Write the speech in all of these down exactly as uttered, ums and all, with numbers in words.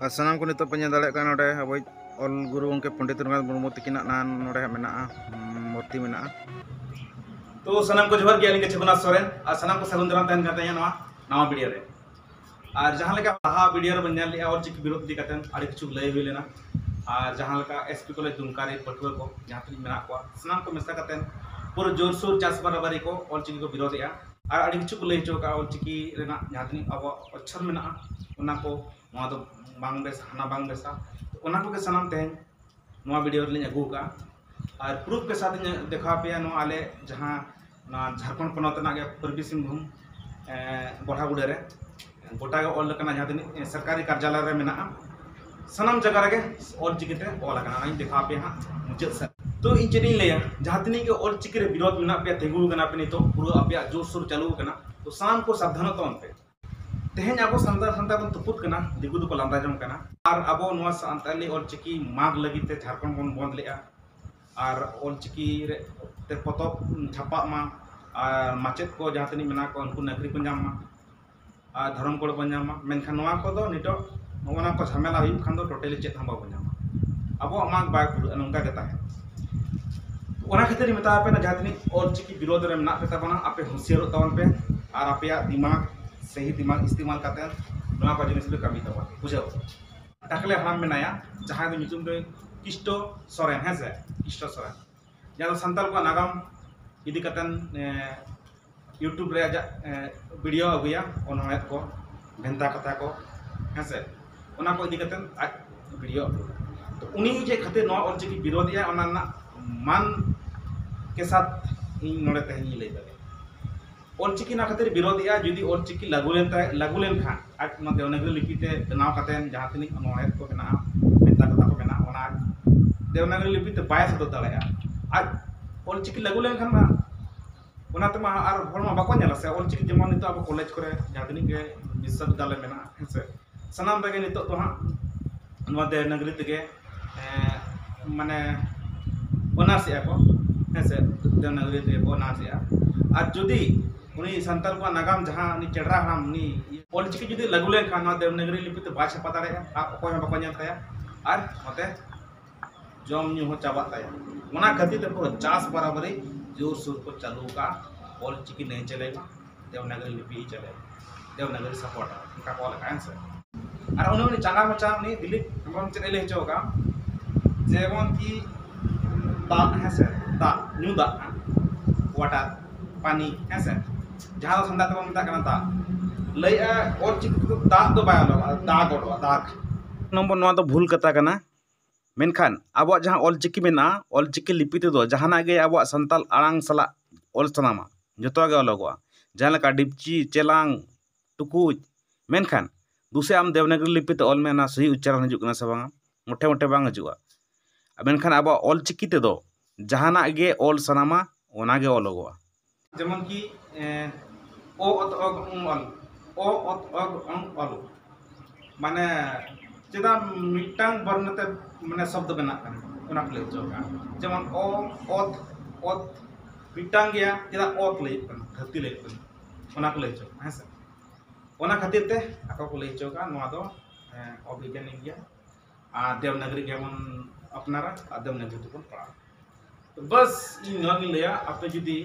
ᱟᱨ ᱥᱟᱱᱟᱢ ᱠᱚ ᱱᱤᱛᱚᱜ ᱯᱮ ᱧᱮᱞ ᱫᱟᱲᱮᱭᱟᱜ ᱠᱟᱱᱟ, ᱱᱚᱰᱮ ᱟᱵᱚᱭᱤᱡ ᱚᱞ ᱜᱩᱨᱩ ᱜᱚᱢᱠᱮ ᱯᱚᱱᱰᱤᱛ ᱨᱚᱜᱷᱩᱱᱟᱛᱷ ᱢᱩᱨᱢᱩ ᱛᱤᱠᱤᱱᱟᱜ ᱱᱟᱦᱟᱜ ᱱᱚᱰᱮ ᱦᱟᱸᱜ ᱢᱮᱱᱟᱜᱼᱟ, ᱢᱩᱨᱛᱤ ᱢᱮᱱᱟᱜᱼᱟ᱾ ᱛᱚ ᱥᱟᱱᱟᱢ ᱠᱚ ᱡᱚᱦᱟᱨ ᱜᱮ, ᱟᱹᱞᱤᱧ ᱜᱮ ᱪᱷᱚᱜᱩᱱᱟᱛᱷ ᱥᱚᱨᱮᱱ, ᱟᱨ ᱥᱟᱱᱟᱢ ᱠᱚ ᱥᱟᱹᱜᱩᱱ ᱫᱟᱨᱟᱢ ᱛᱟᱦᱮᱱ ᱠᱟᱱ ᱛᱟᱦᱮᱸᱱᱟ ᱱᱚᱣᱟ ᱱᱟᱣᱟ ᱵᱷᱤᱰᱤᱭᱳ ᱨᱮ᱾ ᱟᱨ ᱡᱟᱦᱟᱸ ᱞᱮᱠᱟ ᱞᱟᱦᱟ ᱵᱷᱤᱰᱤᱭᱳ ᱨᱮᱵᱚᱱ ᱧᱮᱞ ᱞᱮᱜᱼᱟ, ᱚᱞᱪᱤᱠᱤ ᱵᱤᱨᱳᱫᱷ ᱤᱫᱤ ᱠᱟᱛᱮ ᱟᱹᱰᱤ ᱠᱤᱪᱷᱩ ᱞᱟᱹᱭ ᱦᱩᱭ ᱞᱮᱱᱟ᱾ ᱟᱨ ᱡᱟᱦᱟᱸ ᱞᱮᱠᱟ ᱮᱥ ᱯᱤ ᱠᱚᱞᱮᱡᱽ ᱫᱩᱢᱠᱟ ᱨᱮ ᱯᱟᱹᱴᱷᱩᱣᱟᱹ ᱠᱚ ᱡᱟᱦᱟᱸ ᱛᱤᱱᱟᱹᱜ ᱢᱮᱱᱟᱜ ᱠᱚᱣᱟ, ᱥᱟᱱᱟᱢ ᱠᱚ ᱢᱮᱥᱟ ᱠᱟᱛᱮ ᱯᱩᱨᱟᱹ ᱡᱳᱨᱥᱳᱨ ᱪᱟᱥ ᱵᱟᱨᱟᱵᱟᱨᱤ ᱠᱚ ᱚᱞᱪᱤᱠᱤ ᱠᱚ ᱵᱤᱨᱳᱫᱷ ᱮᱜᱼᱟ᱾ ᱟᱨ ᱟᱹᱰᱤ ᱠᱤᱪᱷᱩ ᱠᱚ ᱞᱟᱹᱭ ᱦᱚᱪᱚ ᱠᱟᱜᱼᱟ, ᱚᱞᱪᱤᱠᱤ ᱨᱮᱱᱟᱜ ᱡᱟᱦᱟᱸ ᱛᱤᱱᱟᱹᱜ ᱟᱵᱚᱣᱟᱜ ᱚᱪᱪᱷᱚᱨ ᱢᱮᱱᱟᱜᱼᱟ, ᱚᱱᱟ ᱠᱚ, ᱱᱚᱣᱟ ᱫᱚ ᱵᱟᱝ ᱵᱮᱥ, ᱦᱟᱱᱟ ᱵᱟᱝ ᱵᱮᱥᱟ᱾ ᱚᱱᱟ ᱠᱚᱜᱮ ᱥᱟᱱᱟᱢ ᱛᱮᱦᱮᱧ ᱱᱚᱣᱟ ᱵᱷᱤᱰᱤᱭᱳ ᱨᱮᱞᱤᱧ ᱟᱹᱜᱩ ᱟᱠᱟᱫᱼᱟ᱾ ᱟᱨ ᱯᱨᱩᱯᱷ ᱠᱮ ᱥᱟᱛᱷ ᱤᱧ ᱫᱮᱠᱷᱟᱣ ᱟᱯᱮᱭᱟ ᱱᱚᱣᱟ ᱟᱞᱮ ᱡᱟᱦᱟᱸ ᱱᱚᱣᱟ ᱡᱷᱟᱲᱠᱷᱚᱸᱰ ᱯᱚᱱᱚᱛ ᱨᱮᱱᱟᱜ ᱜᱮ ᱯᱩᱨᱵᱤ ᱥᱤᱝᱵᱷᱩᱢ, ᱮᱸ, ᱵᱚᱲᱦᱟᱜᱩᱰᱟᱹ ᱨᱮ ᱜᱚᱴᱟ ᱜᱮ ᱚᱞ ᱟᱠᱟᱱᱟ, ᱡᱟᱦᱟᱸ ᱛᱤᱱᱟᱹᱜ ᱥᱚᱨᱠᱟᱨᱤ ᱠᱟᱨᱡᱟᱞᱚᱭ ᱨᱮ ᱢᱮᱱᱟᱜᱼᱟ, ᱥᱟᱱᱟᱢ ᱡᱟᱭᱜᱟ ᱨᱮᱜᱮ ᱚᱞ ᱪᱤᱠᱤ ᱛᱮ ᱚᱞ ᱟᱠᱟᱱᱟ᱾ ᱚᱱᱟᱧ ᱫᱮᱠᱷᱟᱣ ᱟᱯᱮᱭᱟ ᱦᱟᱸᱜ ᱢᱩᱪᱟᱹᱫ ᱥᱮᱫ᱾ ᱛᱚ ᱤᱧ ᱪᱮᱫ ᱤᱧ ᱞᱟᱹᱭᱟ, ᱡᱟᱦᱟᱸ ᱛᱤᱱᱟᱹᱜ ᱜᱮ ᱚᱞ ᱪᱤᱠᱤ ᱨᱮ ᱵᱤᱨᱳᱫᱷ ᱢᱮᱱᱟᱜ ᱯᱮᱭᱟ, ᱛᱤᱸᱜᱩ ᱟᱠᱟᱱᱟ ᱯᱮ, ᱱᱤᱛᱚᱜ ᱯᱩᱨᱟᱹ ᱟᱯᱮᱭᱟᱜ ᱡᱳᱨᱥᱳᱨ ᱪᱟᱹᱞᱩ ᱟᱠᱟᱱᱟ, ᱛᱚ ᱥᱟᱱᱟᱢ ᱠᱚ ᱥᱟᱵᱫᱷᱟᱱᱚᱜ ᱛᱟᱵᱚᱱ ᱯᱮ᱾ ᱛᱮᱦᱮᱧ ᱟᱵᱚ ᱥᱟᱱᱛᱟᱲ ᱥᱟᱱᱛᱟᱲ ᱵᱚᱱ ᱛᱩᱯᱩᱫ ᱠᱟᱱᱟ, ᱫᱤᱠᱩ ᱫᱚᱠᱚ ᱞᱟᱸᱫᱟ ᱡᱚᱝ ᱠᱟᱱᱟ᱾ ᱟᱨ ᱟᱵᱚ ᱱᱚᱣᱟ ᱥᱟᱱᱛᱟᱲᱤ ᱚᱞᱪᱤᱠᱤ ᱢᱟᱜᱽ ᱞᱟᱹᱜᱤᱫ ᱛᱮ ᱡᱷᱟᱲᱠᱷᱚᱸᱰ ᱵᱚᱱ ᱵᱚᱸᱫᱽ ᱞᱮᱜᱼᱟ᱾ ᱟᱨ ᱚᱞᱪᱤᱠᱤ ᱨᱮ ᱛᱮ ᱯᱚᱛᱚᱵ ᱪᱷᱟᱯᱟᱜ ᱢᱟ, ᱟᱨ ᱢᱟᱪᱮᱫ ᱠᱚ ᱡᱟᱦᱟᱸ ᱛᱤᱱᱟᱹᱜ ᱢᱮᱱᱟᱜ ᱠᱚᱣᱟ ᱩᱱᱠᱩ ᱱᱚᱠᱨᱤ ᱠᱚ ᱧᱟᱢ ᱢᱟ, ᱟᱨ ᱫᱷᱚᱨᱚᱢ ᱠᱚᱲ ᱵᱚᱱ ᱧᱟᱢ ᱢᱟ᱾ ᱢᱮᱱᱠᱷᱟᱱ ᱱᱚᱣᱟ ᱠᱚᱫᱚ ᱱᱤᱛᱚᱜ ᱱᱚᱜᱼᱚ ᱱᱚᱣᱟ ᱠᱚ ᱡᱷᱟᱢᱮᱞᱟ ᱦᱩᱭᱩᱜ ᱠᱷᱟᱱ ᱫᱚ ᱴᱳᱴᱟᱞᱤ ᱪᱮᱫ ᱦᱚᱸ ᱵᱟᱵᱚᱱ ᱧᱟᱢᱟ, ᱟᱵᱚᱣᱟᱜ ᱢᱟᱜᱽ ᱵᱟᱭ ᱯᱩᱨᱟᱹᱜᱼᱟ, ᱱᱚᱝᱠᱟ ᱜᱮ ᱛᱟᱦᱮᱱᱟ᱾ ᱚᱱᱟ ᱠᱷᱟᱹᱛᱤᱨ ᱤᱧ ᱢᱮᱛᱟ ᱯᱮ ᱠᱟᱱᱟ, ᱡᱟᱦᱟᱸ ᱛᱤᱱᱟᱹᱜ ᱚᱞᱪᱤᱠᱤ ᱵᱤᱨᱳᱫᱷ ᱨᱮ ᱢᱮᱱᱟᱜ ᱯᱮ ᱛᱟᱵᱚᱱᱟ, ᱟᱯᱮ ᱦᱩᱸᱥᱤᱭᱟᱹᱨᱚᱜ ᱛᱟᱵᱚᱱ ᱯᱮ ᱟᱨ ᱟᱯᱮᱭᱟᱜ ᱫᱤᱢᱟᱜᱽ, ᱥᱟᱹᱦᱤ ᱫᱤᱢᱟᱜᱽ ᱤᱥᱛᱮᱢᱟᱞ ᱠᱟᱛᱮ ᱱᱚᱣᱟ ᱠᱚ ᱡᱤᱱᱤᱥ ᱯᱮ ᱠᱟᱹᱢᱤ ᱛᱟᱵᱚᱱᱟ, ᱵᱩᱡᱷᱟᱹᱣ᱾ ᱰᱟᱠᱞᱮ ᱦᱟᱲᱟᱢ ᱢᱮᱱᱟᱭᱟ, ᱡᱟᱦᱟᱸᱭ ᱫᱚ ᱧᱩᱛᱩᱢ ᱫᱚ ᱠᱤᱥᱴᱚ ᱥᱚᱨᱮᱱ, ᱦᱮᱸ ᱥᱮ, ᱠᱤᱥᱴᱚ ᱥᱚᱨᱮᱱ, ᱡᱟᱦᱟᱸ ᱫᱚ ᱥᱟᱱᱛᱟᱲ ᱠᱚᱣᱟᱜ ᱱᱟᱜᱟᱢ ᱤᱫᱤ ᱠᱟᱛᱮ, ᱮ, YouTube ᱨᱮ ᱟᱡᱟᱜ, ᱮ, ᱵᱷᱤᱰᱤᱭᱳ ᱟᱹᱜᱩᱭᱟ, ᱚᱱᱚᱬᱦᱮ ᱠᱚ, ᱵᱷᱮᱱᱛᱟ ᱠᱟᱛᱷᱟ ᱠᱚ, ᱦᱮᱸ ᱥᱮ, ᱚᱱᱟ ᱠᱚ ᱤᱫᱤ ᱠᱟᱛᱮ ᱟᱡ ᱵᱷᱤᱰᱤᱭᱳ ᱟᱹᱜᱩᱭᱟ᱾ ᱛᱚ ᱩᱱᱤ ᱡᱮ ᱠᱷᱟᱹᱛᱤᱨ ᱱᱚᱣᱟ ᱚᱞᱪᱤᱠᱤ ᱵᱤᱨᱳᱫᱷ ᱮᱜᱼᱟ, ᱚᱱᱟ ᱨᱮᱱᱟᱜ ᱢᱟᱱ ᱠᱮ ᱥᱟᱛᱷ ᱤᱧ ᱱᱚᱰᱮ ᱛᱮᱦᱮᱧ ᱤᱧ ᱞᱟᱹᱭ ᱫᱟᱲᱮᱭᱟᱜᱼᱟ᱾ ᱚᱞᱪᱤᱠᱤ ᱚᱱᱟ ᱠᱷᱟᱹᱛᱤᱨ ᱵᱤᱨᱳᱫᱷ ᱮᱜᱼᱟ, ᱡᱩᱫᱤ ᱚᱞᱪᱤᱠᱤ ᱞᱟᱹᱜᱩ ᱞᱮᱱ ᱛᱟᱭ, ᱞᱟᱹᱜᱩ ᱞᱮᱱᱠᱷᱟᱱ, ᱟᱡ ᱚᱱᱟ ᱫᱮᱵᱽᱱᱟᱜᱚᱨᱤ ᱞᱤᱯᱤ ᱛᱮ ᱵᱮᱱᱟᱣ ᱠᱟᱛᱮ ᱡᱟᱦᱟᱸ ᱛᱤᱱᱟᱹᱜ ᱚᱱᱚᱬᱦᱮ ᱠᱚ ᱢᱮᱱᱟᱜᱼᱟ, ᱵᱷᱮᱱᱛᱟ ᱠᱟᱛᱷᱟ ᱠᱚ ᱢᱮᱱᱟᱜᱼᱟ, ᱚᱱᱟ ᱟᱡ ᱫᱮᱵᱽᱱᱟᱜᱚᱨᱤ ᱞᱤᱯᱤ ᱛᱮ ᱵᱟᱭ ᱥᱚᱫᱚᱨ ᱫᱟᱲᱮᱭᱟᱜᱼᱟ᱾ ᱟᱡ ᱚᱞᱪᱤᱠᱤ ᱞᱟᱹᱜᱩ ᱞᱮᱱᱠᱷᱟᱱ ᱢᱟ ᱚᱱᱟ ᱛᱮᱢᱟ ᱟᱨ ᱦᱚᱲ ᱢᱟ ᱵᱟᱠᱚ ᱧᱮᱞᱟ ᱥᱮ᱾ ᱚᱞᱪᱤᱠᱤ ᱡᱮᱢᱚᱱ ᱱᱤᱛᱚᱜ ᱟᱵᱚ ᱠᱚᱞᱮᱡᱽ ᱠᱚᱨᱮ ᱡᱟᱦᱟᱸ ᱛᱤᱱᱟᱹᱜ ᱜᱮ ᱵᱤᱥᱥᱚᱵᱤᱫᱽᱫᱟᱞᱚᱭ ᱢᱮᱱᱟᱜᱼᱟ, ᱦᱮᱸ ᱥᱮ, ᱥᱟᱱᱟᱢ ᱨᱮᱜᱮ ᱱᱤᱛᱚᱜ ᱫᱚ ᱦᱟᱸᱜ ᱱᱚᱣᱟ ᱫᱮᱵᱽᱱᱟᱜᱚᱨᱤ ᱛᱮᱜᱮ, ᱮᱸ, ᱢᱟᱱᱮ ᱚᱱᱟᱨᱥ ᱮᱜᱼᱟ ᱠᱚ, ᱦᱮᱸ ᱥᱮ, ᱫᱮᱵᱽᱱᱟᱜᱚᱨᱤ ᱛᱮᱜᱮ ᱠᱚ ᱚᱱᱟᱨᱥ ᱮᱜᱼᱟ᱾ ᱟᱨ ᱡᱩᱫᱤ ᱩᱱᱤ ᱥᱟᱱᱛᱟᱲ ᱠᱚᱣᱟᱜ ᱱᱟᱜᱟᱢ ᱡᱟᱦᱟᱸ ᱩᱱᱤ ᱪᱮᱰᱨᱟ ᱦᱟᱲᱟᱢ, ᱩᱱᱤ ᱚᱞᱪᱤᱠᱤ ᱡᱩᱫᱤ ᱞᱟᱹᱜᱩ ᱞᱮᱱᱠᱷᱟᱱ ᱱᱚᱣᱟ ᱫᱮᱵᱽᱱᱟᱜᱚᱨᱤ ᱞᱤᱯᱤ ᱛᱮ ᱵᱟᱭ ᱪᱷᱟᱯᱟ ᱫᱟᱲᱮᱭᱟᱜᱼᱟ ᱟᱨ ᱚᱠᱚᱭ ᱦᱚᱸ ᱵᱟᱠᱚ ᱧᱮᱞ ᱛᱟᱭᱟ᱾ ᱟᱨ ᱱᱚᱛᱮ ᱡᱚᱢ ᱧᱩ ᱦᱚᱸ ᱪᱟᱵᱟᱜ ᱛᱟᱭᱟ᱾ ᱚᱱᱟ ᱠᱷᱟᱹᱛᱤᱨ ᱛᱮ ᱯᱩᱨᱟᱹ ᱪᱟᱥ ᱵᱟᱨᱟᱵᱟᱨᱤ ᱡᱳᱨᱥᱳᱨ ᱠᱚ ᱪᱟᱹᱞᱩ ᱟᱠᱟᱫᱼᱟ, ᱚᱞᱪᱤᱠᱤ ᱱᱟᱹᱭ ᱪᱟᱞᱮᱜᱟ, ᱫᱮᱵᱽᱱᱟᱜᱚᱨᱤ ᱞᱤᱯᱤ ᱪᱟᱞᱮᱜᱟ, ᱫᱮᱵᱽᱱᱟᱜᱚᱨᱤ ᱥᱟᱯᱳᱨᱴ ᱚᱱᱠᱟ ᱠᱚ ᱚᱞ ᱟᱠᱟᱫᱼᱟ, ᱦᱮᱸ ᱥᱮ᱾ ᱟᱨ ᱩᱱᱤ ᱩᱱᱤ ᱪᱟᱸᱜᱟ ᱢᱟᱪᱟ ᱩᱱᱤ ᱫᱤᱞᱤᱯ ᱦᱮᱢᱵᱨᱚᱢ ᱪᱮᱫ ᱮ ᱞᱟᱹᱭ ᱦᱚᱪᱚ ᱟᱠᱟᱫᱼᱟ, ᱡᱮᱢᱚᱱ ᱠᱤ ᱫᱟᱜ, ᱦᱮᱸ ᱥᱮ, ᱫᱟᱜ, ᱧᱩ ᱫᱟᱜ, ᱦᱟᱸᱜ, ᱣᱟᱴᱟᱨ, ᱯᱟᱱᱤ, ᱦᱮᱸ ᱥᱮ, ᱡᱟᱦᱟᱸ ᱫᱚ ᱥᱟᱱᱛᱟᱲ ᱛᱮᱵᱚᱱ ᱢᱮᱛᱟᱜ ᱠᱟᱱᱟ ᱫᱟᱜ, ᱞᱟᱹᱭᱮᱜᱼᱟ ᱚᱞᱪᱤᱠᱤ ᱛᱮᱫᱚ ᱫᱟᱜ ᱫᱚ ᱵᱟᱭ ᱚᱞᱚᱜᱼᱟ, ᱫᱟᱜ ᱚᱞᱚᱜᱼᱟ, ᱫᱟᱜ᱾ ᱱᱚᱢᱵᱚᱨ, ᱱᱚᱣᱟ ᱫᱚ ᱵᱷᱩᱞ ᱠᱟᱛᱷᱟ ᱠᱟᱱᱟ᱾ ᱢᱮᱱᱠᱷᱟᱱ ᱟᱵᱚᱣᱟᱜ ᱡᱟᱦᱟᱸ ᱚᱞᱪᱤᱠᱤ ᱢᱮᱱᱟᱜᱼᱟ, ᱚᱞᱪᱤᱠᱤ ᱞᱤᱯᱤ ᱛᱮᱫᱚ ᱡᱟᱦᱟᱱᱟᱜ ᱜᱮ ᱟᱵᱚᱣᱟᱜ ᱥᱟᱱᱛᱟᱲ ᱟᱲᱟᱝ ᱥᱟᱞᱟᱜ ᱚᱞ ᱥᱟᱱᱟᱢᱟ, ᱡᱚᱛᱚᱣᱟᱜ ᱜᱮ ᱚᱞᱚᱜᱚᱜᱼᱟ᱾ ᱡᱟᱦᱟᱸ ᱞᱮᱠᱟ ᱰᱤᱯᱪᱤ, ᱪᱮᱞᱟᱝ, ᱴᱩᱠᱩᱡ᱾ ᱢᱮᱱᱠᱷᱟᱱ ᱫᱩᱥᱮ ᱟᱢ ᱫᱮᱵᱽᱱᱟᱜᱚᱨᱤ ᱞᱤᱯᱤ ᱛᱮ ᱚᱞ ᱢᱮ, ᱚᱱᱟ ᱥᱚᱦᱤ ᱩᱪᱪᱟᱨᱚᱱ ᱦᱤᱡᱩᱜ ᱠᱟᱱᱟ ᱥᱮ ᱵᱟᱝᱟ? ᱢᱚᱴᱷᱮ ᱢᱚᱴᱷᱮ ᱵᱟᱝ ᱦᱤᱡᱩᱜᱼᱟ᱾ ᱟᱨ ᱢᱮᱱᱠᱷᱟᱱ ᱟᱵᱚᱣᱟᱜ ᱚᱞᱪᱤᱠᱤ ᱛᱮᱫᱚ ᱡᱟᱦᱟᱱᱟᱜ ᱜᱮ ᱚᱞ ᱥᱟᱱᱟᱢᱟ, ᱚᱱᱟ ᱜᱮ ᱚᱞᱚᱜᱚᱜᱼᱟ᱾ ᱡᱮᱢᱚᱱ ᱠᱤ, ᱮ, ᱚ ᱚᱛ ᱚᱜ ᱚᱝ ᱚᱞ, ᱚ ᱚᱛ ᱚᱜ ᱚᱝ ᱚᱞ, ᱢᱟᱱᱮ ᱪᱮᱫᱟᱜ ᱢᱤᱫᱴᱟᱝ ᱵᱚᱨᱱᱚ ᱛᱮ ᱢᱟᱱᱮ ᱥᱚᱵᱫᱚ ᱵᱮᱱᱟᱜ ᱠᱟᱱᱟ, ᱚᱱᱟ ᱠᱚ ᱞᱟᱹᱭ ᱦᱚᱪᱚ ᱠᱟᱜᱼᱟ᱾ ᱡᱮᱢᱚᱱ ᱚ, ᱚᱛ, ᱚᱛ ᱢᱤᱫᱴᱟᱝ ᱜᱮᱭᱟ, ᱪᱮᱫᱟᱜ ᱚᱛ ᱞᱟᱹᱭ ᱦᱩᱭᱩᱜ ᱠᱟᱱᱟ, ᱫᱷᱟᱹᱨᱛᱤ ᱞᱟᱹᱭ ᱦᱩᱭᱩᱜ ᱠᱟᱱᱟ, ᱚᱱᱟ ᱠᱚ ᱞᱟᱹᱭ ᱦᱚᱪᱚ ᱠᱟᱜᱼᱟ, ᱦᱮᱸ ᱥᱮ᱾ ᱚᱱᱟ ᱠᱷᱟᱹᱛᱤᱨ ᱛᱮ ᱟᱠᱚ ᱠᱚ ᱞᱟᱹᱭ ᱦᱚᱪᱚ ᱠᱟᱜᱼᱟ, ᱱᱚᱣᱟ ᱫᱚ, ᱮᱸ, ᱚᱵᱤᱜᱽᱜᱟᱱᱤᱠ ᱜᱮᱭᱟ᱾ ᱟᱨ ᱫᱮᱵᱽᱱᱟᱜᱽᱨᱤ ᱜᱮᱵᱚᱱ ᱟᱯᱱᱟᱨᱟ ᱟᱨ ᱫᱮᱵᱽᱱᱟᱜᱽᱨᱤ ᱛᱮᱵᱚᱱ ᱯᱟᱲᱦᱟᱜᱼᱟ᱾ ᱵᱟᱥ, ᱤᱧ ᱱᱚᱣᱟ ᱜᱤᱧ ᱞᱟᱹᱭᱟ, ᱟᱯᱮ ᱡᱩᱫᱤ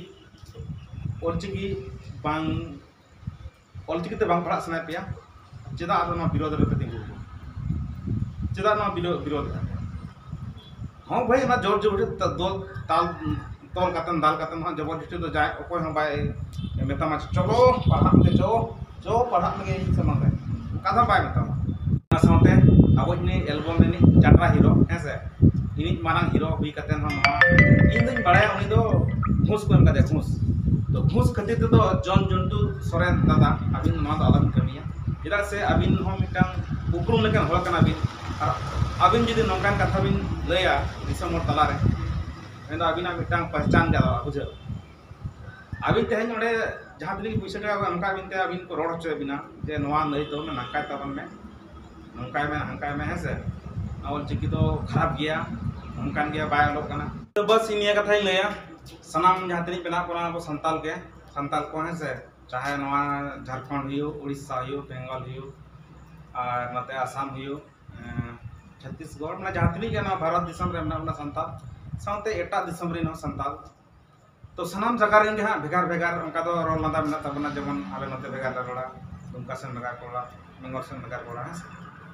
ᱚᱞᱪᱤᱠᱤ ᱵᱟᱝ, ᱚᱞᱪᱤᱠᱤ ᱛᱮ ᱵᱟᱝ ᱯᱟᱲᱦᱟᱜ ᱥᱟᱱᱟᱭᱮᱫ ᱯᱮᱭᱟ, ᱪᱮᱫᱟᱜ ᱟᱫᱚ ᱱᱚᱣᱟ ᱵᱤᱨᱳᱫᱷ ᱨᱮᱯᱮ ᱛᱤᱸᱜᱩ ᱟᱠᱟᱱᱟ? ᱪᱮᱫᱟᱜ ᱱᱚᱣᱟ ᱵᱤᱨᱳ-, ᱵᱤᱨᱳᱫᱷ ᱮᱫᱟ ᱯᱮ? ᱦᱚᱸ ᱵᱷᱟᱹᱭ, ᱚᱱᱟ ᱡᱳᱨ ᱡᱳᱨ ᱛᱮ ᱫᱚ ᱛᱟᱞ, ᱛᱚᱞ ᱠᱟᱛᱮᱢ, ᱫᱟᱞ ᱠᱟᱛᱮᱢ ᱦᱟᱸᱜ ᱡᱚᱵᱚᱨ ᱡᱚᱥᱛᱤ ᱫᱚ ᱡᱟᱦᱟᱸᱭ ᱚᱠᱚᱭ ᱦᱚᱸ ᱵᱟᱭ ᱢᱮᱛᱟᱢᱟ, "ᱪᱚᱞᱚ ᱯᱟᱲᱦᱟᱜ ᱢᱮ, ᱪᱚ, ᱪᱚ ᱯᱟᱲᱦᱟᱜ ᱢᱮ ᱤᱧ ᱥᱟᱢᱟᱝ ᱨᱮ", ᱚᱱᱠᱟ ᱫᱚ ᱵᱟᱭ ᱢᱮᱛᱟᱢᱟ᱾ ᱚᱱᱟ ᱥᱟᱶᱛᱮ ᱟᱵᱚ ᱤᱱᱟᱹ ᱮᱞᱵᱟᱢ ᱨᱤᱱᱤᱡ ᱪᱟᱴᱨᱟ ᱦᱤᱨᱳ, ᱦᱮᱸ ᱥᱮ, ᱤᱱᱤᱡ ᱢᱟᱨᱟᱝ ᱦᱤᱨᱳ ᱦᱩᱭ ᱠᱟᱛᱮ ᱦᱚᱸ ᱱᱚᱣᱟ ᱤᱧ ᱫᱩᱧ ᱵᱟᱲᱟᱭᱟ ᱩᱱᱤ ᱫᱚ ᱜᱷᱩᱥ ᱠᱚ ᱮᱢ ᱠᱟᱫᱮᱭᱟ, ᱜᱷᱩᱥ᱾ ᱛᱚ ᱜᱷᱩᱥ ᱠᱷᱟᱹᱛᱤᱨ ᱛᱮᱫᱚ ᱡᱚᱱ ᱡᱚᱱᱴᱩ ᱥᱚᱨᱮᱱ ᱫᱟᱫᱟ, ᱟᱹᱵᱤᱱ ᱱᱚᱣᱟ ᱫᱚ ᱟᱞᱚᱵᱤᱱ ᱠᱟᱹᱢᱤᱭᱟ, ᱪᱮᱫᱟᱜ ᱥᱮ ᱟᱹᱵᱤᱱ ᱦᱚᱸ ᱢᱤᱫᱴᱟᱝ ᱩᱯᱨᱩᱢ ᱞᱮᱠᱟᱱ ᱦᱚᱲ ᱠᱟᱱᱟ ᱵᱤᱱ᱾ ᱟᱨ ᱟᱹᱵᱤᱱ ᱡᱩᱫᱤ ᱱᱚᱝᱠᱟᱱ ᱠᱟᱛᱷᱟ ᱵᱤᱱ ᱞᱟᱹᱭᱟ ᱫᱤᱥᱚᱢ ᱦᱚᱲ ᱛᱟᱞᱟᱨᱮ, ᱢᱮᱱᱫᱚ ᱟᱹᱵᱤᱱᱟᱜ ᱢᱤᱫᱴᱟᱝ ᱯᱮᱦᱪᱟᱱ ᱡᱟᱜᱟᱜᱼᱟ, ᱵᱩᱡᱷᱟᱹᱣ᱾ ᱟᱹᱵᱤᱱ ᱛᱮᱦᱮᱧ ᱚᱸᱰᱮ ᱡᱟᱦᱟᱸ ᱛᱤᱱᱟᱹᱜ ᱯᱩᱭᱥᱟᱹ ᱴᱟᱠᱟ ᱠᱚ ᱮᱢ ᱠᱟᱜ ᱵᱤᱱ ᱛᱮ ᱟᱹᱵᱤᱱ ᱠᱚ ᱨᱚᱲ ᱦᱚᱪᱚᱭᱮᱫ ᱵᱤᱱᱟ ᱡᱮ ᱱᱚᱣᱟ ᱱᱟᱹᱭ ᱛᱟᱵᱚᱱ ᱢᱮ, ᱱᱟᱝᱠᱟᱭ ᱛᱟᱵᱚᱱ ᱢᱮ, ᱱᱚᱝᱠᱟᱭ ᱢᱮ, ᱦᱟᱝᱠᱟᱭ ᱢᱮ, ᱦᱮᱸ ᱥᱮ? ᱱᱚᱣᱟ ᱚᱞᱪᱤᱠᱤ ᱫᱚ ᱠᱷᱟᱨᱟᱯ ᱜᱮᱭᱟ, ᱚᱱᱠᱟᱱ ᱜᱮᱭᱟ, ᱵᱟᱭ ᱚᱞᱚᱜ ᱠᱟᱱᱟ᱾ ᱛᱚ ᱵᱟᱥ, ᱤᱧ ᱱᱤᱭᱟᱹ ᱠᱟᱛᱷᱟᱧ ᱞᱟᱹᱭᱟ, ᱥᱟᱱᱟᱢ ᱡᱟᱦᱟᱸ ᱛᱤᱱᱟᱹᱜ ᱢᱮᱱᱟᱜ ᱵᱚᱱᱟ ᱟᱵᱚ ᱥᱟᱱᱛᱟᱲ ᱜᱮ, ᱥᱟᱱᱛᱟᱲ ᱠᱚ, ᱦᱮᱸ ᱥᱮ, ᱪᱟᱦᱮ ᱱᱚᱣᱟ ᱡᱷᱟᱲᱠᱷᱚᱸᱰ ᱦᱩᱭᱩᱜ, ᱩᱲᱤᱥᱥᱟ ᱦᱩᱭᱩᱜ, ᱵᱮᱝᱜᱚᱞ ᱦᱩᱭᱩᱜ, ᱟᱨ ᱱᱚᱛᱮ ᱟᱥᱟᱢ ᱦᱩᱭᱩᱜ, ᱮᱸ, ᱪᱷᱚᱛᱛᱤᱥᱜᱚᱲ, ᱢᱟᱱᱮ ᱡᱟᱦᱟᱸ ᱛᱤᱱᱟᱹᱜ ᱜᱮ ᱱᱚᱣᱟ ᱵᱷᱟᱨᱚᱛ ᱫᱤᱥᱚᱢ ᱨᱮ ᱢᱮᱱᱟᱜ ᱵᱚᱱᱟ ᱥᱟᱱᱛᱟᱲ, ᱥᱟᱶᱛᱮ ᱮᱴᱟᱜ ᱫᱤᱥᱚᱢ ᱨᱮᱱ ᱦᱚᱸ ᱥᱟᱱᱛᱟᱲ᱾ ᱛᱚ ᱥᱟᱱᱟᱢ ᱡᱟᱭᱜᱟ ᱨᱮᱱ ᱜᱮ ᱦᱟᱸᱜ ᱵᱷᱮᱜᱟᱨ ᱵᱷᱮᱜᱟᱨ ᱚᱱᱠᱟ ᱫᱚ ᱨᱚᱲ ᱞᱟᱸᱫᱟ ᱢᱮᱱᱟᱜ ᱛᱟᱵᱚᱱᱟ, ᱡᱮᱢᱚᱱ ᱟᱞᱮ ᱱᱚᱛᱮ ᱵᱷᱮᱜᱟᱨ ᱞᱮ ᱨᱚᱲᱟ, ᱫᱩᱢᱠᱟ ᱥᱮᱱ ᱵᱷᱮᱜᱟᱨ ᱠᱚ ᱨᱚᱲᱟ, ᱵᱮᱝᱜᱚᱞ ᱥᱮᱱ ᱵᱷᱮᱜᱟᱨ ᱠᱚ ᱨᱚᱲᱟ, ᱦᱮᱸ ᱥᱮ?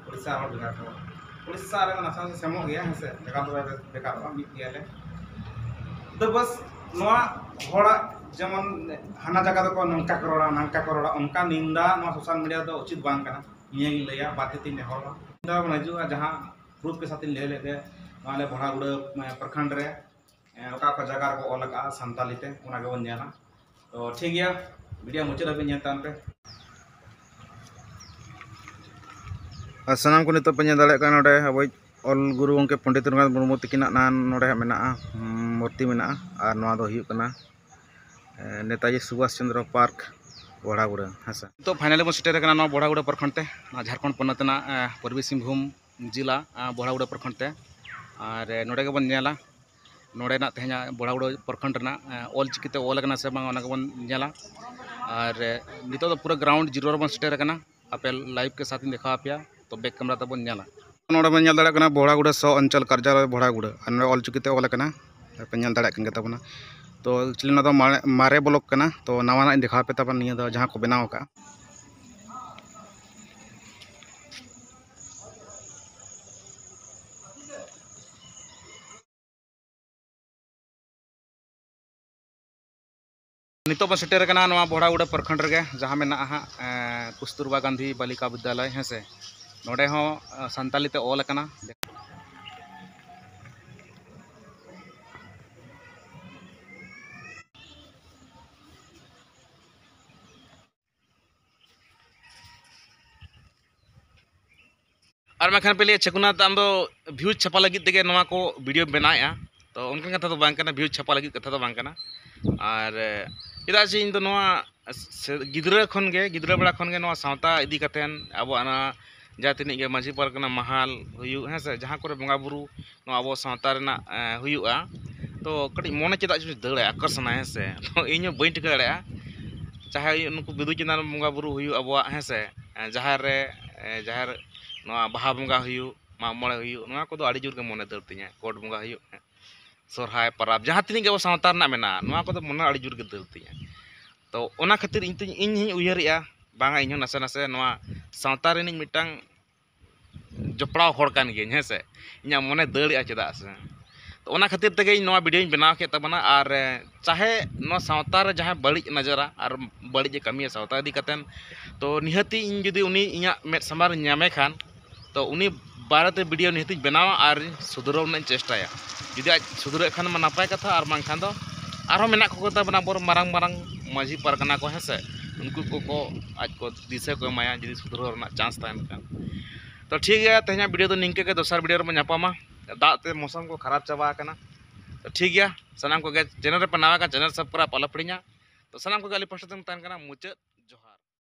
ᱩᱲᱤᱥᱥᱟ ᱦᱚᱲ ᱵᱷᱮᱜᱟᱨ ᱠᱚ ᱨᱚᱲᱟ᱾ ᱩᱲᱤᱥᱥᱟ ᱨᱮ ᱱᱟᱥᱮ ᱱᱟᱥᱮ ᱥᱮᱢᱚᱜ ᱜᱮᱭᱟ, ᱦᱮᱸ ᱥᱮ? ᱵᱷᱮᱜᱟᱨ ᱫᱚ ᱵᱟᱭ ᱵᱷᱮᱜᱟᱨᱚᱜᱼᱟ, ᱢᱤᱫ ᱜᱮᱭᱟᱞᱮ᱾ ᱛᱚ ᱵᱟᱥ, ᱱᱚᱣᱟ ᱦᱚᱲᱟᱜ ᱡᱮᱢᱚᱱ ᱦᱟᱱᱟ ᱡᱟᱭᱜᱟ ᱫᱚᱠᱚ ᱱᱚᱝᱠᱟ ᱠᱚ ᱨᱚᱲᱟ, ᱱᱟᱝᱠᱟ ᱠᱚ ᱨᱚᱲᱟ, ᱚᱱᱠᱟ ᱱᱤᱱᱫᱟ ᱱᱚᱣᱟ ᱥᱳᱥᱟᱞ ᱢᱤᱰᱤᱭᱟ ᱨᱮᱫᱚ ᱩᱪᱤᱛ ᱵᱟᱝ ᱠᱟᱱᱟ᱾ ᱱᱤᱭᱟᱹᱜᱤᱧ ᱞᱟᱹᱭᱟ, ᱵᱟᱨ ᱛᱤ ᱛᱤᱧ ᱱᱮᱦᱚᱨᱚᱜᱼᱟ᱾ ᱱᱤᱱᱫᱟ ᱵᱚᱱ ᱦᱤᱡᱩᱜᱼᱟ, ᱡᱟᱦᱟᱸ ᱯᱨᱩᱯᱷ ᱠᱮ ᱥᱟᱛᱷ ᱤᱧ ᱞᱟᱹᱭ ᱞᱮᱫ ᱜᱮ, ᱱᱚᱣᱟ ᱞᱮ ᱵᱷᱚᱲᱟᱜᱩᱲᱟᱹ, ᱮ, ᱯᱨᱚᱠᱷᱚᱸᱰ ᱨᱮ, ᱮ, ᱚᱠᱟ ᱚᱠᱟ ᱡᱟᱭᱜᱟ ᱨᱮᱠᱚ ᱚᱞ ᱟᱠᱟᱫᱼᱟ ᱥᱟᱱᱛᱟᱞᱤ ᱛᱮ, ᱚᱱᱟ ᱜᱮᱵᱚᱱ ᱧᱮᱞᱟ᱾ ᱛᱚ ᱴᱷᱤᱠ ᱜᱮᱭᱟ, ᱵᱷᱤᱰᱤᱭᱳ ᱢᱩᱪᱟᱹᱫ ᱦᱟᱹᱵᱤᱡ ᱧᱮᱞ ᱛᱟᱵᱚᱱ ᱯᱮ᱾ ᱟᱨ ᱥᱟᱱᱟᱢ ᱠᱚ ᱱᱤᱛᱚᱜ ᱯᱮ ᱧᱮᱞ ᱫᱟᱲᱮᱭᱟᱜ ᱠᱟᱱᱟ, ᱱᱚᱰᱮ ᱟᱵᱚᱭᱤᱡ ᱚᱞ ᱜᱩᱨᱩ ᱜᱚᱢᱠᱮ ᱯᱚᱱᱰᱤᱛ ᱨᱚᱜᱷᱩᱱᱟᱛᱷ ᱢᱩᱨᱢᱩ ᱛᱤᱠᱤᱱᱟᱜ ᱱᱟᱦᱟᱜ ᱱᱚᱰᱮ ᱦᱟᱸᱜ ᱢᱮᱱᱟᱜᱼᱟ, ᱦᱩᱸ, ᱢᱩᱨᱛᱤ ᱢᱮᱱᱟᱜᱼᱟ᱾ ᱟᱨ ᱱᱚᱣᱟ ᱫᱚ ᱦᱩᱭᱩᱜ ᱠᱟᱱᱟ, ᱮ, ᱱᱮᱛᱟᱡᱤ ᱥᱩᱵᱷᱟᱥ ᱪᱚᱱᱫᱨᱚ ᱯᱟᱨᱠ, ᱵᱚᱲᱟᱜᱩᱲᱟᱹ, ᱦᱮᱸ ᱥᱮ᱾ ᱱᱤᱛᱚᱜ ᱯᱷᱟᱭᱱᱟᱞᱤ ᱵᱚᱱ ᱥᱮᱴᱮᱨ ᱟᱠᱟᱱᱟ ᱱᱚᱣᱟ ᱵᱚᱲᱟᱜᱩᱲᱟᱹ ᱯᱨᱚᱠᱷᱚᱸᱰ ᱛᱮ, ᱱᱚᱣᱟ ᱡᱷᱟᱲᱠᱷᱚᱸᱰ ᱯᱚᱱᱚᱛ ᱨᱮᱱᱟᱜ, ᱮ, ᱯᱩᱨᱵᱤ ᱥᱤᱝᱵᱷᱩᱢ ᱡᱮᱞᱟ, ᱮ, ᱵᱚᱲᱟᱜᱩᱲᱟᱹ ᱯᱨᱚᱠᱷᱚᱸᱰ ᱛᱮ᱾ ᱟᱨ, ᱮ, ᱱᱚᱰᱮ ᱜᱮᱵᱚᱱ ᱧᱮᱞᱟ, ᱱᱚᱰᱮᱱᱟᱜ ᱛᱮᱦᱮᱧᱟᱜ ᱵᱚᱲᱟᱜᱩᱲᱟᱹ ᱯᱨᱚᱠᱷᱚᱸᱰ ᱨᱮᱱᱟᱜ, ᱮ, ᱚᱞ ᱪᱤᱠᱤᱛᱮ ᱚᱞ ᱟᱠᱟᱱᱟ ᱥᱮ ᱵᱟᱝ, ᱚᱱᱟ ᱜᱮᱵᱚᱱ ᱧᱮᱞᱟ᱾ ᱟᱨ, ᱮ, ᱱᱤᱛᱚᱜ ᱫᱚ ᱯᱩᱨᱟᱹ ᱜᱨᱟᱣᱩᱱᱰ ᱡᱤᱨᱳ ᱨᱮᱵᱚᱱ ᱥᱮᱴᱮᱨ ᱟᱠᱟᱱᱟ᱾ ᱟᱯᱮ ᱞᱟᱭᱤᱵᱷ ᱠᱮ ᱥᱟᱛᱷ ᱤᱧ ᱫᱮᱠᱷᱟᱣ ᱟᱯᱮᱭᱟ, ᱛᱚ ᱵᱮᱠ ᱠᱮᱢᱨᱟ ᱛᱮᱵᱚᱱ ᱧᱮᱞᱟ᱾ ᱱᱚᱰᱮ ᱵᱚᱱ ᱧᱮᱞ ᱫᱟᱲᱮᱭᱟᱜ ᱠᱟᱱᱟ ᱵᱚᱲᱟᱜᱩᱲᱟᱹ ᱥᱚ ᱚᱧᱪᱚᱞ ᱠᱟᱨᱡᱟᱞᱚᱭ ᱵᱚᱲᱟᱜᱩᱲᱟᱹ, ᱟᱨ ᱱᱚᱰᱮ ᱚᱞ ᱪᱤᱠᱤᱛᱮ ᱚᱞ ᱟᱠᱟᱱᱟ, ᱯᱮ ᱧᱮᱞ ᱫᱟᱲᱮᱭᱟᱜ ᱠᱟᱱ ᱜᱮ ᱛᱟᱵᱚᱱᱟ᱾ ᱛᱚ ᱮᱠᱪᱩᱭᱮᱞᱤ ᱱᱚᱣᱟ ᱫᱚ ᱢᱟᱨᱮ, ᱢᱟᱨᱮ ᱵᱞᱚᱠ ᱠᱟᱱᱟ, ᱛᱚ ᱱᱟᱣᱟᱱᱟᱜ ᱤᱧ ᱫᱮᱠᱷᱟᱣ ᱟᱯᱮ ᱛᱟᱵᱚᱱ, ᱱᱤᱭᱟᱹ ᱫᱚ ᱡᱟᱦᱟᱸ ᱠᱚ ᱵᱮᱱᱟᱣ ᱟᱠᱟᱫᱼᱟ᱾ ᱱᱤᱛᱚᱜ ᱵᱚᱱ ᱥᱮᱴᱮᱨ ᱟᱠᱟᱱᱟ ᱱᱚᱣᱟ ᱵᱚᱲᱟᱜᱩᱲᱟᱹ ᱯᱨᱚᱠᱷᱚᱸᱰ ᱨᱮᱜᱮ, ᱡᱟᱦᱟᱸ ᱢᱮᱱᱟᱜᱼᱟ ᱦᱟᱸᱜ, ᱮᱸ, ᱠᱩᱥᱛᱩᱨᱵᱟ ᱜᱟᱱᱫᱷᱤ ᱵᱟᱞᱤᱠᱟ ᱵᱤᱫᱽᱭᱟᱞᱚᱭ, ᱦᱮᱸ ᱥᱮ᱾ ᱱᱚᱰᱮ ᱦᱚᱸ, ᱮᱸ, ᱥᱟᱱᱛᱟᱞᱤ ᱛᱮ ᱚᱞ ᱟᱠᱟᱱᱟ᱾ ᱟᱨ ᱢᱮᱱᱠᱷᱟᱱ ᱯᱮ ᱞᱟᱹᱭᱟ, "ᱪᱷᱮᱠᱩᱱᱟᱛᱷ, ᱟᱢ ᱫᱚ ᱵᱷᱤᱭᱩᱡᱽ ᱪᱷᱟᱯᱟ ᱞᱟᱹᱜᱤᱫ ᱛᱮᱜᱮ ᱱᱚᱣᱟ ᱠᱚ ᱵᱷᱤᱰᱤᱭᱳ ᱵᱮᱱᱟᱣᱮᱫᱼᱟ?" ᱛᱚ ᱚᱱᱠᱟᱱ ᱠᱟᱛᱷᱟ ᱫᱚ ᱵᱟᱝ ᱠᱟᱱᱟ, ᱵᱷᱤᱭᱩᱡᱽ ᱪᱷᱟᱯᱟ ᱞᱟᱹᱜᱤᱫ ᱠᱟᱛᱷᱟ ᱫᱚ ᱵᱟᱝ ᱠᱟᱱᱟ᱾ ᱟᱨ, ᱮ, ᱪᱮᱫᱟᱜ ᱥᱮ ᱤᱧ ᱫᱚ ᱱᱚᱣᱟ ᱥᱮ-, ᱜᱤᱫᱽᱨᱟᱹ ᱠᱷᱚᱱ ᱜᱮ, ᱜᱤᱫᱽᱨᱟᱹ ᱵᱮᱲᱟ ᱠᱷᱚᱱ ᱜᱮ ᱱᱚᱣᱟ ᱥᱟᱶᱛᱟ ᱤᱫᱤ ᱠᱟᱛᱮᱱ, ᱟᱵᱚᱣᱟᱜ ᱚᱱᱟ ᱡᱟᱦᱟᱸ ᱛᱤᱱᱟᱹᱜ ᱜᱮ ᱢᱟᱹᱡᱷᱤ ᱯᱟᱨᱜᱟᱱᱟ ᱢᱟᱦᱟᱞ ᱦᱩᱭᱩᱜ, ᱦᱮᱸ ᱥᱮ, ᱡᱟᱦᱟᱸ ᱠᱚᱨᱮ ᱵᱚᱸᱜᱟ ᱵᱩᱨᱩ ᱱᱚᱣᱟ ᱟᱵᱚ ᱥᱟᱶᱛᱟ ᱨᱮᱱᱟᱜ, ᱮ, ᱦᱩᱭᱩᱜᱼᱟ, ᱛᱚ ᱠᱟᱹᱴᱤᱡ ᱢᱚᱱᱮ ᱪᱮᱫᱟᱜ ᱪᱚ ᱫᱟᱹᱲᱟ, ᱟᱠᱚᱨᱥᱚᱱᱟᱭ, ᱦᱮᱸ ᱥᱮ? ᱛᱚ ᱤᱧ ᱦᱚᱸ ᱵᱟᱹᱧ ᱴᱷᱤᱠᱟᱹ ᱫᱟᱲᱮᱭᱟᱜᱼᱟ᱾ ᱪᱟᱦᱮ ᱱᱩᱠᱩ ᱵᱤᱫᱩ ᱪᱟᱸᱫᱟᱱ ᱵᱚᱸᱜᱟ ᱵᱩᱨᱩ ᱦᱩᱭᱩᱜ ᱟᱵᱚᱣᱟᱜ, ᱦᱮᱸ ᱥᱮ, ᱡᱟᱦᱮᱨ ᱨᱮ, ᱡᱟᱦᱮᱨ, ᱱᱚᱣᱟ ᱵᱟᱦᱟ ᱵᱚᱸᱜᱟ ᱦᱩᱭᱩᱜ, ᱢᱟᱜ ᱢᱚᱬᱮ ᱦᱩᱭᱩᱜ, ᱱᱚᱣᱟ ᱠᱚᱫᱚ ᱟᱹᱰᱤ ᱡᱳᱨ ᱜᱮ ᱢᱚᱱᱮ ᱫᱟᱹᱲ ᱛᱤᱧᱟᱹ᱾ ᱜᱚᱴ ᱵᱚᱸᱜᱟ ᱦᱩᱭᱩᱜ, ᱥᱚᱨᱦᱟᱭ ᱯᱚᱨᱚᱵᱽ, ᱡᱟᱦᱟᱸ ᱛᱤᱱᱟᱹᱜ ᱜᱮ ᱟᱵᱚ ᱥᱟᱶᱛᱟ ᱨᱮᱱᱟᱜ ᱢᱮᱱᱟᱜᱼᱟ, ᱱᱚᱣᱟ ᱠᱚᱫᱚ ᱢᱚᱱᱮ ᱟᱹᱰᱤ ᱡᱳᱨ ᱜᱮ ᱫᱟᱹᱲ ᱛᱤᱧᱟᱹ᱾ ᱛᱚ ᱚᱱᱟ ᱠᱷᱟᱹᱛᱤᱨ ᱤᱧ ᱛᱤᱧ, ᱤᱧ ᱦᱚᱧ ᱩᱭᱦᱟᱹᱨᱮᱜᱼᱟ, ᱵᱟᱝᱟ, ᱤᱧ ᱦᱚᱸ ᱱᱟᱥᱮ ᱱᱟᱥᱮ ᱱᱚᱣᱟ ᱥᱟᱶᱛᱟ ᱨᱤᱱᱤᱡ ᱢᱤᱫᱴᱟᱝ ᱡᱚᱯᱲᱟᱣ ᱦᱚᱲ ᱠᱟᱱ ᱜᱤᱭᱟᱹᱧ, ᱦᱮᱸ ᱥᱮ? ᱤᱧᱟᱹᱜ ᱢᱚᱱᱮ ᱫᱟᱹᱲᱮᱜᱼᱟ, ᱪᱮᱫᱟᱜ ᱥᱮ? ᱛᱚ ᱚᱱᱟ ᱠᱷᱟᱹᱛᱤᱨ ᱛᱮᱜᱮ ᱤᱧ ᱱᱚᱣᱟ ᱵᱷᱤᱰᱤᱭᱳᱧ ᱵᱮᱱᱟᱣ ᱠᱮᱫ ᱛᱟᱵᱚᱱᱟ᱾ ᱟᱨ ᱮ, ᱪᱟᱦᱮ ᱱᱚᱣᱟ ᱥᱟᱶᱛᱟ ᱨᱮ ᱡᱟᱦᱟᱸᱭ ᱵᱟᱹᱲᱤᱡ ᱱᱚᱡᱚᱨᱟ ᱟᱨ ᱵᱟᱹᱲᱤᱡ ᱮ ᱠᱟᱹᱢᱤᱭᱟ ᱥᱟᱶᱛᱟ ᱤᱫᱤ ᱠᱟᱛᱮᱱ, ᱛᱚ ᱱᱤᱦᱟᱹᱛᱤ ᱤᱧ ᱡᱩᱫᱤ ᱩᱱᱤ ᱤᱧᱟᱹᱜ ᱢᱮᱫ ᱥᱟᱢᱟᱝ ᱨᱤᱧ ᱧᱟᱢᱮ ᱠᱷᱟᱱ, ᱛᱚ ᱩᱱᱤ ᱵᱟᱨᱮᱛᱮ ᱵᱷᱤᱰᱤᱭᱳ ᱱᱤᱦᱟᱹᱛᱤᱧ ᱵᱮᱱᱟᱣᱟ ᱟᱨ ᱥᱩᱫᱷᱨᱟᱹᱣ ᱨᱮᱱᱟᱜ ᱤᱧ ᱪᱮᱥᱴᱟᱭᱟ᱾ ᱡᱩᱫᱤ ᱟᱡ ᱥᱩᱫᱷᱨᱟᱹᱜ ᱠᱷᱟᱱ ᱢᱟ ᱱᱟᱯᱟᱭ ᱠᱟᱛᱷᱟ, ᱟᱨ ᱵᱟᱝᱠᱷᱟᱱ ᱫᱚ ᱟᱨᱦᱚᱸ ᱢᱮᱱᱟᱜ ᱠᱚ ᱛᱟᱵᱚᱱᱟ ᱟᱵᱚᱨᱮᱱ ᱢᱟᱨᱟᱝ ᱢᱟᱨᱟᱝ ᱢᱟᱹᱡᱷᱤ ᱯᱟᱨᱜᱟᱱᱟ ᱠᱚ, ᱦᱮᱸ ᱥᱮ? ᱩᱱᱠᱩ ᱠᱚᱠᱚ ᱟᱡ ᱠᱚ ᱫᱤᱥᱟᱹ ᱠᱚ ᱮᱢᱟᱭᱟ ᱡᱩᱫᱤ ᱥᱩᱫᱷᱨᱟᱹᱣ ᱨᱮᱱᱟᱜ ᱪᱟᱱᱥ ᱛᱟᱦᱮᱱ ᱠᱷᱟᱱ᱾ ᱛᱚ ᱴᱷᱤᱠ ᱜᱮᱭᱟ, ᱛᱮᱦᱮᱧᱟᱜ ᱵᱷᱤᱰᱤᱭᱳ ᱫᱚ ᱱᱤᱝᱠᱟᱹ ᱜᱮ, ᱫᱚᱥᱟᱨ ᱵᱷᱤᱰᱤᱭᱳ ᱨᱮᱵᱚᱱ ᱧᱟᱯᱟᱢᱟ᱾ ᱫᱟᱜ ᱛᱮ ᱢᱳᱥᱚᱢ ᱠᱚ ᱠᱷᱟᱨᱟᱯ ᱪᱟᱵᱟ ᱟᱠᱟᱱᱟ᱾ ᱛᱚ ᱴᱷᱤᱠ ᱜᱮᱭᱟ, ᱥᱟᱱᱟᱢ ᱠᱚᱜᱮ ᱪᱮᱱᱮᱞ ᱨᱮᱯᱮ ᱱᱟᱣᱟ ᱠᱷᱟᱱ ᱪᱮᱱᱮᱞ ᱥᱟᱵᱥᱠᱨᱟᱭᱤᱵ ᱟᱞᱚᱯᱮ ᱦᱤᱲᱤᱧᱟ᱾ ᱛᱚ ᱥᱟᱱᱟᱢ ᱠᱚᱜᱮ ᱟᱹᱞᱤᱧ ᱯᱟᱥᱴᱟ ᱛᱮ ᱛᱟᱦᱮᱱ ᱠᱟᱱᱟ ᱢᱩᱪᱟᱹᱫ